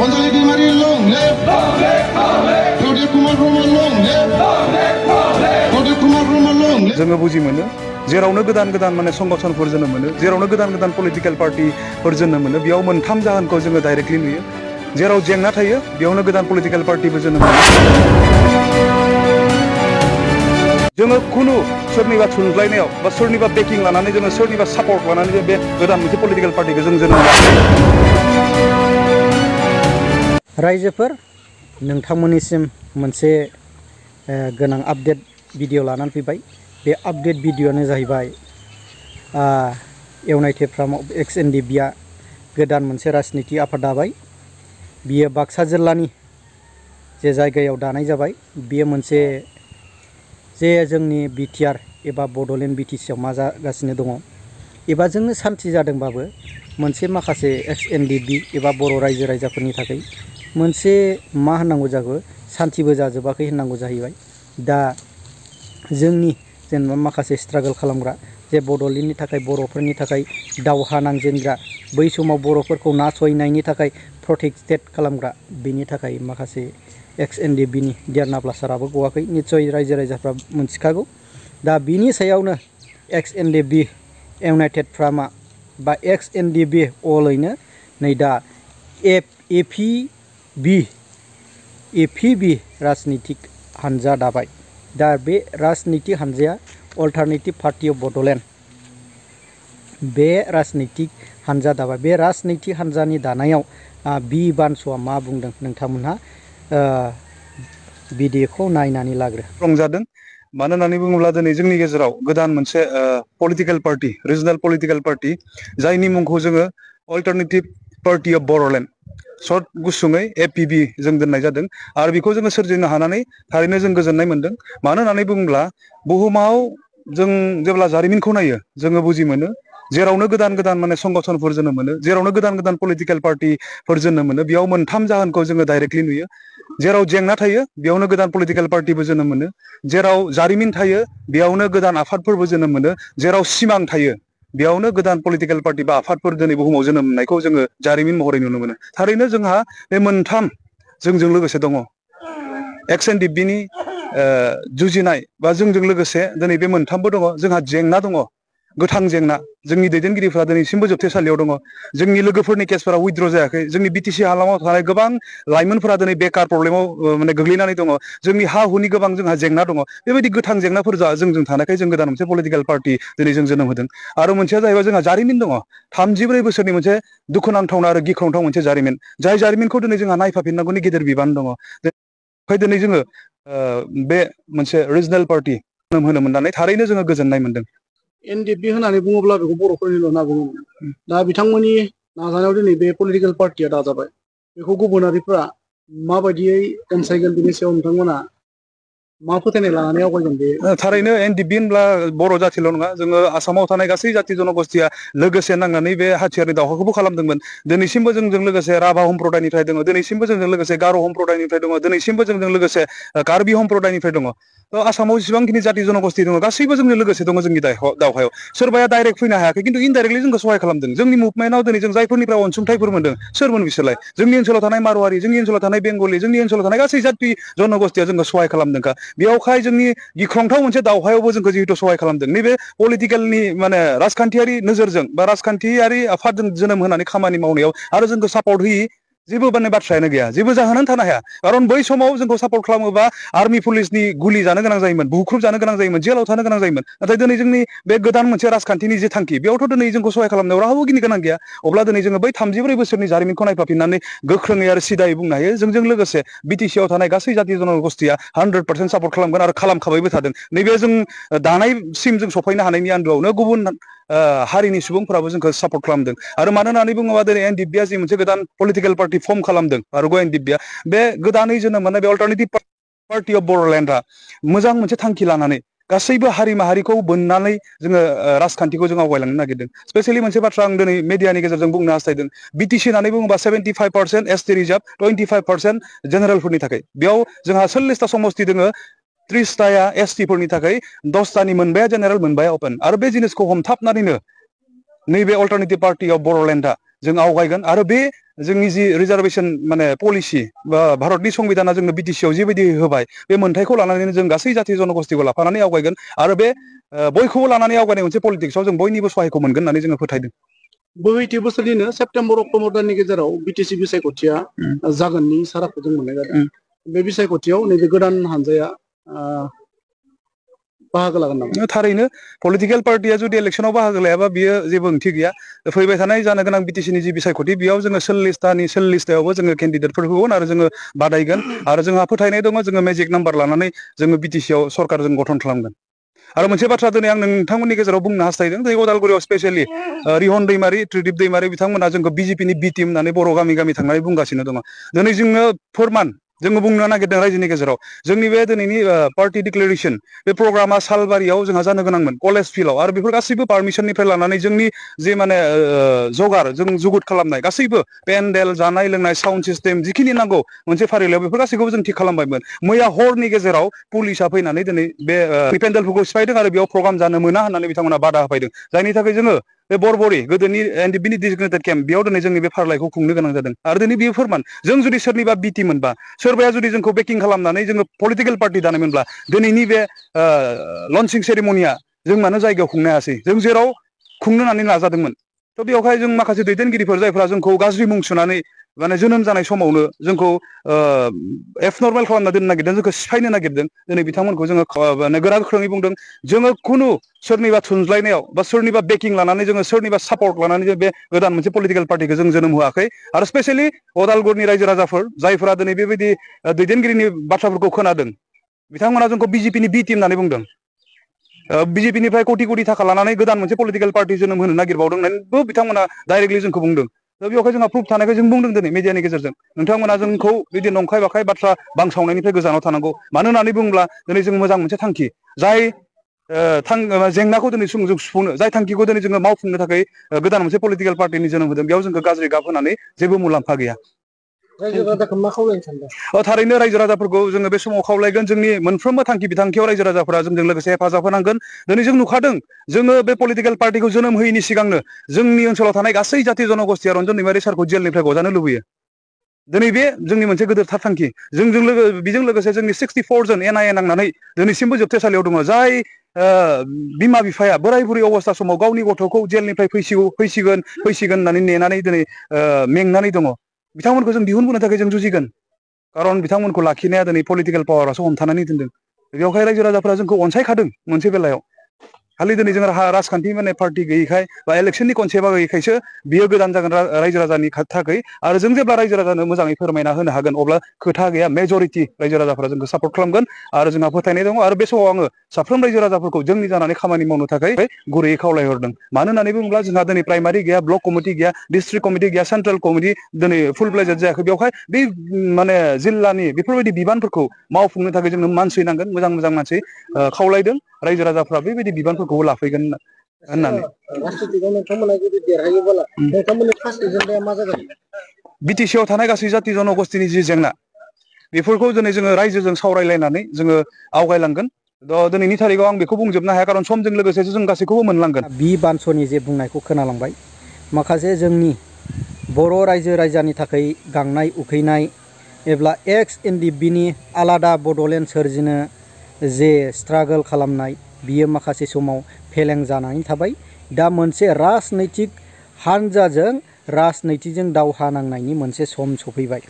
Anjali Dimari long live. Pradeep Kumar Verma long live. Pradeep Kumar Verma long live. जोङो बुजि मोनो जेरावनो गोदान गोदान माने संगठनफोर जोनोम मोनो जेरावनो गोदान गोदान पलिटिकल पार्टीफोर जोनोम मोनो बेयाव मोनथाम जाहोनखौ जोङो डाइरेक्टलि नुयो जेराव जेंना थायो बेयावनो गोदान पलिटिकल पार्टीबो जोनोम मोनो जोङो खुनु सोरनिबा थुनज्लायनायाव बा सोरनिबा बेकिं लानानै जोङो सोरनिबा सापर्ट लानानै बे गोदान मोनसे पलिटिकल पार्टीखौ जों जोनोम रायजोफोर नोंथांमोननिसिम मोनसे गोनां आपडेट भिडिअ लानानै फैबाय बे आपडेट भिडिअआनो जाहैबाय इउनाइटेड फ्रन्ट अफ एक्स-एन-डि-पि आ गोदान मोनसे राजनिति आफाद दाबाय बियो बाक्सा जिल्लानि जे जायगायाव दानाय जाबाय बियो मोनसे जे जोंनि बिटिआर एबा बड'लेण्ड बिटिसि आव मा जागासिनो दङ एबा जोंनो सान्थि जादोंबाबो मोनसे माखासे एक्स-एन-डि-पि एबा बर' रायजो राजाफोरनि थाखाय मोनसे मा होननांगौ जागौ सान्थिबो जाजोबाखै होननांगौ जाहैबाय दा जोंनि जेनेबा माखासे स्ट्रागल खालामग्रा जे बड'लेण्डनि थाखाय बर'फोरनि थाखाय दावहा नांजेनग्रा बै समाव बर'फोरखौ नासयनायनि थाखाय प्रटेक्टेड खालामग्रा बेनि थाखाय माखासे एक्स-एन-डि-पि नि देरना प्लासाराबो गवाखै निस्सय रायजो राजाफ्रा मोनथिखागौ दा बिनि सायावनो एक्स-एन-डि-पि इउनाइटेड फ्रन्ट आ बा एक्स-एन-डि-पि अलैनो नै दा एपिबि राजनितिक हानजा दाबाय दा बे राजनिति हानजाया अल्टारनेटिभ पार्टी अफ बड'लेण्ड बे राजनितिक हानजा दाबाय बे राजनिति हानजानि दानायाव बि बानस'आ मा बुंदों नोंथांमोनहा भिडिअखौ नायनानै लाग्रो रंजादों मानो होननानै बुङोब्ला दिनै जोंनि गेजेराव गोदान मोनसे political party regional political party जायनि मुंखौ जोङो alternative party of Bodoland short गुसुङै एपिबि जों दोननाय जादों आरो बेखौ जोङो सोरजिनो हानानै थारैनो जों गोजोननाय मोनदों मानो होननानै बुङोब्ला बुहुमाव जों जेब्ला जारिमिनखौ नायो जोङो बुजि मोनो जेरावनो गोदान गोदान माने संगठनफोर जोनोम मोनो जेरावनो गोदान गोदान पलिटिकल पार्टीफोर जोनोम मोनो बेयाव मोनथाम जाहोनखौ जोङो डाइरेक्टलि नुयो जेराव जेंना थायो बेयावनो गोदान पलिटिकल पार्टीबो जोनोम मोनो जेराव जारिमिन थायो बेयावनो गोदान आफादफोरबो जोनोम मोनो जेराव सिमां थायो बेयावनो गोदान पलिटिकल पार्टी बा आफादफोर दिनै बुहुमाव जोनोम मोननायखौ जोङो जारिमिन महरै नुनो मोनो थारैनो जोंहा बे मोनथाम जोंजों लोगोसे दङ एक्स-एन-डि-पि नि जुजिनाय बा जोंजों लोगोसे दिनै बे मोनथामबो दङ जोंहा जेंना दङ गोथां जेंना जोंनि दैदेनगिरिफ्रा दिनैसिमबो जोबथेसालियाव दङ जोंनि लोगोफोरनि केसफोरा उइथड्र जायाखै जोंनि बिटिसि हालामाव थानाय गोबां लाइमोनफोरा दिनै बेकार प्रब्लेमाव माने गोग्लैनानै दङ जोंनि हा हुनि गोबां जोंहा जेंना दङ बेबायदि गोथां जेंनाफोर जोंजों थानायखाय जों गोदान मोनसे पलिटिकल पार्टी दिनै जों जोनोम होदों आरो मोनसेया जाहैबाय जोंहा जारिमिन दङ 34 बोसोरनि मोनसे दुखुनांथावना आरो गिख्रंथाव मोनसे जारिमिन जाय जारिमिनखौ दिनै जोंहा नायफाफिननांगौनि गिदिर बिबान दङ दिनै जोङो बे मोनसे रिजनेल पार्टी जोनोम होनो मोननानै थारैनो जोङो गोजोननाय मोनदों एन-डि-पि होननानै बुङोब्ला बेखौ बर'फोरनिल' होनना बुङोमोन दा बिथांमोननि नाजानायाव दिनै बे पलिटिकेल पार्टीया दाजाबाय बेखौ गुबुनारिफ्रा माबायदियै अनसायगोन बेनि सायाव नोंथांमोना मा फोथायनाय लानानै आवगायगोन बे थारैनो एन-डि-पि होनब्ला बर' जाथिल' नङा जोङो आसामाव थानाय गासै जाथि जनगोष्ठिया लोगोसे नांनानै बे हाथियारनि दावहाखौबो खालामदोंमोन दिनैसिमबो जोंजों लोगोसे राभा सम्प्रदायनिफ्राय दङ दिनैसिमबो जोंजों लोगोसे गार' सम्प्रदायनिफ्राय दङ दिनैसिमबो जोंजों लोगोसे कार्बि सम्प्रदायनिफ्राय दङ आसामाव जेसेबांखिनि जाथि जनगोष्ठि दङ गासैबो जोंनो लोगोसे दङ जोंनि दावहायाव सोरबाया डाइरेक्ट फैनो हायाखै खिन्थु इनडाइरेक्टलि जोंखौ सहाय खालामदों जोंनि मुभमेन्टआव दिनै जों जायफोरनिफ्राय अनसुंथाइफोर मोनदों सोरमोन बिसोरलाय जोंनि ओनसोलाव थानाय मारवारि जोंनि ओनसोलाव थानाय बेंगलि जोंनि ओनसोलाव थानाय गासै जाथि जनगोष्ठिया जोंखौ सहाय खालामदोंखा बेयावहाय जोंनि गिख्रंथाव मोनसे दावहायावबो जोंखौ जिहेतु सहाय खालामदों नैबे पलिटिकेलनि माने राजखान्थियारि नोजोरजों बा राजखान्थियारि आफादजों जोनोम होनानै खामानि मावनायाव आरो जोंखौ सापर्ट होयि जेबो माने बाथ्रायानो गैया जेबो जाहोनानो थानो हाया खारन बै समाव जोंखौ सापर्ट खालामोबा आर्मि पुलिसनि गुलि जानो गोनां जायोमोन बुख्रुब जानो गोनां जायोमोन जेलाव थानो गोनां जायोमोन नाथाय दिनै जोंनि बे गोदान मोनसे राजखान्थिनि जे थांखि बेयावथ' दिनै जोंखौ सहाय खालामनायाव रावबो गिनो गोनां गैया अब्ला दिनै जोङो बै 34 बोसोरनि जारिमिनखौ नायफाफिननानै गोख्रोङै आरो सिदायै बुंनो हायो जोंजों लोगोसे बिटिसि आव थानाय गासै जाथि जनगोष्ठिया 100% सापर्ट खालामगोन आरो खालामखाबायबो थादों नैबे जों दानायसिम जों सफैनो हानायनि आन्दोआवनो गुबुन हारिनि सुबुंफोराबो जोंखौ सापर्ट खालामदों आरो मानो होननानै बुङोबा दिनै एन-डि-पि आ जि मोनसे गोदान पलिटिकेल पार्टी फर्म खालामदों आरो एन-डि-पि आ बे गोदानै जोनोम मोननाय बे अल्टारनेटिभ पार्टी अफ बड'लेण्डआ मोजां मोनसे थांखि लानानै गासैबो हारि माहारिखौ बोननानै जोङो राजखान्थिखौ जों आवगायलांनो नागिरदों स्पेसियेलि मोनसे बाथ्रा आं दिनै मिडियानि गेजेरजों बुंनो हास्थायदों बिटिसि होननानै बुङोबा 75% एसटि रिजार्भ 25% जेनेरेलफोरनि थाखाय बेयाव जोंहा 40टा समस्ति दोङो 30टाया एसटिफोरनि थाखाय 10टानि मोनबाया जेनेरेल मोनबाया अपेन आरो बे जिनिसखौ हमथाबनानैनो नैबे अल्टारनेटिभ पार्टी अफ बड'लेण्डआ जों आवगायगोन आरो बे जोंनि जि रिजार्भेसन माने पलिसि बा भारतनि संबिधाना जोंनो बिटिसिआव जिबायदि होबाय बे मोन्थायखौ लानानैनो जों गासै जाथि जनगोष्ठीखौ लाफानानै आवगायगोन आरो बे बयखौबो लानानै आवगायनाय मोनसे पलिटिक्सआव जों बयनिबो सहायखौ मोनगोन होननानै जोङो फोथायदों। बोहैथि बोसोरनिनो सेप्तेम्बर अक्ट'बर दाननि गेजेराव बिटिसि बिसायख'थिया जागोननि इसाराखौ जों मोननाय जादों। बे बिसायख'थियाव नैबे गोदान हानजाया बाहागो लागोन नामा? थारैनो पलिटिकेल पार्टिया जुदि इलेक्सनाव बाहागो लायाबा बियो जेबो ओंथि गैया। फैबाय थानाय जानो गोनां बिटिसिनि जि बिसायख'थि बेयाव जोङो 40थायावबो जोङो केन्डिडेटफोर होगोन आरो जोङो बादायगोन आरो जोंहा फोथायनाय दङ जोङो मेजिक नाम्बार लानानै जोङो बिटिसिआव सरकार जों गठन खालामगोन। आरो मोनसे बाथ्रा दिनै आं नोंथांमोननि गेजेराव बुंनो हास्थायदों जे उदालगुरियाव स्पेसियेलि रिहन दैमारि त्रिदिप दैमारि बिथांमोना जोंखौ बिजेपिनि बि टिम होननानै बर' गामि गामि थांनानै बुंगासिनो दङ। दिनै जोङो फोरमान जोङो बुंनो नागिरदों रायजोनि गेजेराव जोंनि बे दिनैनि पार्टि डिक्लेरेसन बे प्रग्रामा सालबारियाव जोंहा जानो गोनांमोन कलेज फिल्डआव आरो बेफोर गासैबो पारमिसननिफ्राय लानानै जोंनि जे माने जगार जों जुगुद खालामनाय गासैबो पेन्देल जानाय लोंनाय साउन्ड सिस्टेम जिखिनि नांगौ मोनसे फारिलाइयाव बेफोर गासैखौबो जों थिग खालामबायमोन। मैया हरनि गेजेराव पुलिसा फैनानै दिनै बे पेन्देलफोरखौ सिफायदों आरो बेयाव प्रग्राम जानो मोना होननानै बिथांमोना बादा होफैदों। जायनि थाखाय जोङो बे बरबरि गोदोनि एनडिएफबिनि डिजिगनेटेड केम्प बेयाव दिनै जोंनि बे फारिलाइखौ खुंनो गोनां जादों आरो दिनै बेयो फोरमान जों जुदि सोरनिबा बिटि मोनबा सोरबाया जुदि जोंखौ बेकिं खालामनानै जोङो पलिटिकेल पार्टि दानायमोनब्ला दिनैनि बे लन्चिं सेरेमनिया जों मानो जायगायाव खुंनो हायासै जों जेराव खुंनो होननानै नाजादोंमोन। थ' बेवहाय जों माखासे दैदेनगिरिफोर जायफोरा जोंखौ गाज्रि मुं सुनानै माने जोनोम जानाय समावनो जोंखौ एबनर्मेल खालामना दोननो नागिरदों जोंखौ सिफायनो नागिरदों दिनै बिथांमोनखौ जोङो गोरा गोख्रोङै बुंदों जोङो खुनु सोरनिबा थुनज्लायनायाव बा सोरनिबा बेकिं लानानै जोङो सोरनिबा सापर्ट लानानै जों बे गोदान मोनसे पलिटिकेल पार्टिखौ जों जोनोम होआखै आरो स्पेसियेलि अदालगुरिनि रायजो राजाफोर जायफोरा दिनै बेबायदि दैदेनगिरिनि बाथ्राफोरखौ खोनादों बिथांमोना जोंखौ बिजेपिनि बि टिम होननानै बुंदों। बिजेपिनिफ्राय कौटि कौटि थाखा लानानै गोदान मोनसे पलिटिकेल पार्टि जोनोम होनो नागिरबावदों होननानैबो बिथांमोना डाइरेक्टलि जोंखौ बुंदों। दा बेवहाय जोंहा प्रुफ थानायखौ जों बुंदों दिनै मिडियानि गेजेरजों नोंथांमोना जोंखौ बिदि नंखाय बाखाय बाथ्रा बांसावनायनिफ्राय गोजानाव थानांगौ मानो होननानै बुङोब्ला दिनै जों मोजां मोनसे थांखि जाय जेंनाखौ दिनै जों सुफुंनो जाय थांखिखौ दिनै जोङो मावफुंनो थाखाय गोदान मोनसे पलिटिकेल पार्टिनि जोनोम होदों बेयाव जोंखौ गाज्रि गाब होनानै जेबो मुलाम्फा गैया। रायजो राजाखौ मा खावलायनो सानदों? थारैनो रायजो राजाफोरखौ जोङो बे समाव खावलायगोन जोंनि मोनफ्रोमबो थांखि बिथांखियाव रायजो राजाफोरा जोंजों लोगोसे हेफाजाब होनांगोन। दिनै जों नुखादों जोङो बे पलिटिकेल पार्टिखौ जोनोम होयैनि सिगांनो जोंनि ओनसोलाव थानाय गासै जाथि जनगोष्ठीया रन्जन दैमारि सारखौ जेलनिफ्राय गजानो लुबैयो। दिनै बे जोंनि मोनसे गोदोरथार थांखि बेजों लोगोसे जोंनि 64 जन NIA नांनानै दिनैसिमबो जोबथेसालियाव दङ जाय बिमा बिफाया बोराय बुरै अबस्था समाव गावनि गथ'खौ जेलनिफ्राय फैसिगोन होननानै नेनानै दिनै मेंनानै दङ बिथांमोनखौ जों दिहुनबोनो थाखाय जों जुजिगोन। खारन बिथांमोनखौ लाखिनाया दिनै पलिटिकेल पावारासो हमथानानै दोनदों बेवहाय रायजो राजाफ्रा जोंखौ अनसायखादों मोनसे बेलायाव खालि दिनै जों राजखान्थि माने पार्टि गैयैखाय बा इलेक्सननि कनसेप्टआ गैयैखायसो बियो गोदान जागोन रायजो राजानि थाखाय आरो जों जेब्ला रायजो राजानो मोजाङै फोरमायना होनो हागोन अब्ला खोथा गैया मेजरिटि रायजो राजाफोरा जोंखौ सापर्ट खालामगोन आरो जोंहा फोथायनाय दङ आरो बे समाव आङो साफ्रोम रायजो राजाफोरखौ जोंनि जानानै खामानि मावनो थाखाय गुरैयै खावलायहरदों। मानो होननानै बुङोब्ला जोंहा दिनै प्राइमारि गैया ब्लक कमिटि गैया डिस्ट्रिक्ट कमिटि गैया सेन्ट्रेल कमिटि दिनै फुल प्लेजेड जायाखै बेवहाय बे माने जिल्लानि बेफोरबायदि बिबानफोरखौ मावफुंनो थाखाय जोंनो मानसि नांगोन मोजां मोजां मानसि खावलायदों रायजो राजाफ्रा बेबायदि बिबानफोरखौबो लाफैगोन होननानै नोंथांमोना जुदि देरहायोबोला नोंथांमोननि फार्स्ट एजेन्डाया मा जागोन? बिटिसिआव थानाय गासै जाथि जनगोष्ठीनि जि जेंना बेफोरखौ दिनै जोङो रायजोजों सावरायलायनानै जोङो आवगायलांगोन। दिनैनि थारिखआव आं बेखौ बुंजोबनो हाया खारन समजों लोगोसेसो जों गासैखौबो मोनलांगोन। बि बानस'नि जे बुंनायखौ खोनालांबाय माखासे जोंनि बर' रायजो राजानि थाखाय गांनाय उखैनाय एबा XNDP-नि आलादा बड'लेण्ड सोरजिनो जे स्ट्रागोल खालामनाय बियो माखासे समाव फेलें जानानै थाबाय। दा मोनसे राजनैतिक हानजाजों राजनैतिकजों दावहा नांनायनि मोनसे सम सफैबाय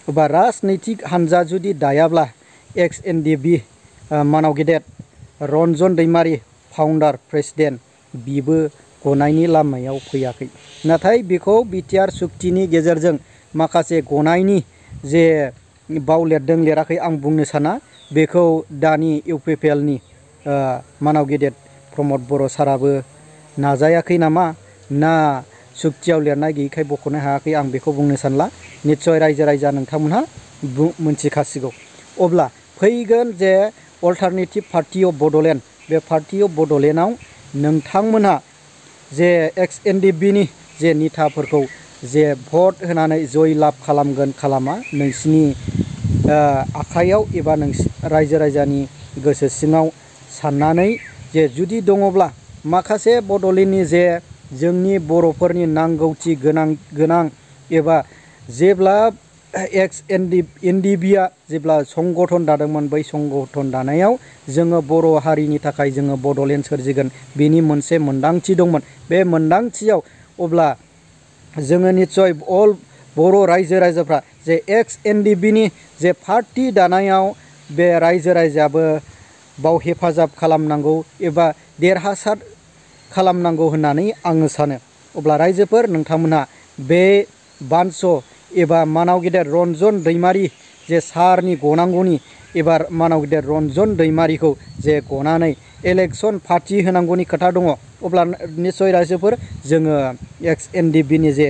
बा राजनैतिक हानजा जुदि दायाब्ला XNDP मानाव गेदेर रन्जन दैमारि फाउन्डार प्रेसिडेन्ट बिबो गनायनि लामायाव फैयाखै नाथाय बेखौ बिटिआर सुक्तिनि गेजेरजों माखासे गनायनि जे बाव लिरदों लिराखै आं बुंनो साना बेखौ दानि UPPLनि मानाव गेदेर प्रमद बर' साराबो नाजायाखै नामा ना सुक्तियाव लिरनाय गैयैखाय बख'नो हायाखै आं बेखौ बुंनो सानला निस्सय रायजो राजा नोंथांमोनहा मोनथिखासिगौ। अब्ला फैगोन जे अल्टारनेटिभ पार्टि अफ बड'लेण्ड बे पार्टि अफ बड'लेण्डआव नोंथांमोनहा जे XNDP-नि जे नेताफोरखौ जे भट होनानै जय लाभ खालामगोन खालामा नोंसिनि आखाइयाव एबा रायजो राजानि गोसो सिङाव साननानै जे जुदि दङब्ला माखासे बड'लेण्डनि जे जोंनि बर'फोरनि नांगौथि गोनां एबा जेब्ला एक्स एनडिबिआ जेब्ला संगठन दादोंमोन बै संगठन दानायाव जोङो बर' हारिनि थाखाय जोङो बड'लेण्ड सोरजिगोन बेनि मोनसे मोनदांथि दंमोन। बे मोनदांथियाव अब्ला जोङो निस्सय अल बर' रायजो राजाफ्रा जे एक्स एनडिबिनि जे पार्टी दानायाव बे रायजो राजायाबो बाव हेफाजाब खालामनांगौ एबा देरहासार खालामनांगौ होननानै आङो सानो। अब्ला रायजोफोर नोंथांमोनहा बे बानस एबा मानाव गेदेर रन्जन दैमारि जे सारनि गनांगौनि एबार मानाव गेदेर रन्जन दैमारिखौ जे गनानै इलेक्सन पार्टी होनांगौनि खोथा दङ। अब्ला निस्सय रायजोफोर जोङो एक्स एनडिबिनि जे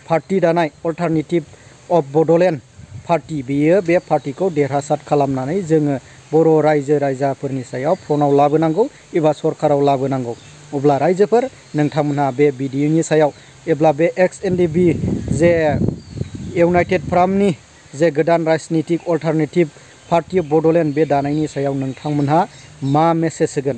पार्टी दानाय अल्टारनेटिभ अफ बड'लेण्ड पार्टी बेयो बे पार्टीखौ देरहासार खालामनानै जोङो बर' रायजो राजाफोरनि सायाव फ्रनाव लाबोनांगौ एबा सरकाराव लाबोनांगौ। अब्ला रायजोफोर नोंथांमोनहा बे भिडिअनि सायाव एब्ला बे एक्स एनडिबि जे इउनाइटेड फ्रन्टनि जे गोदान राजनितिक अल्टारनेटिभ पार्टी अफ बड'लेण्ड बे दानायनि सायाव नोंथांमोनहा मा मेसेज होगोन?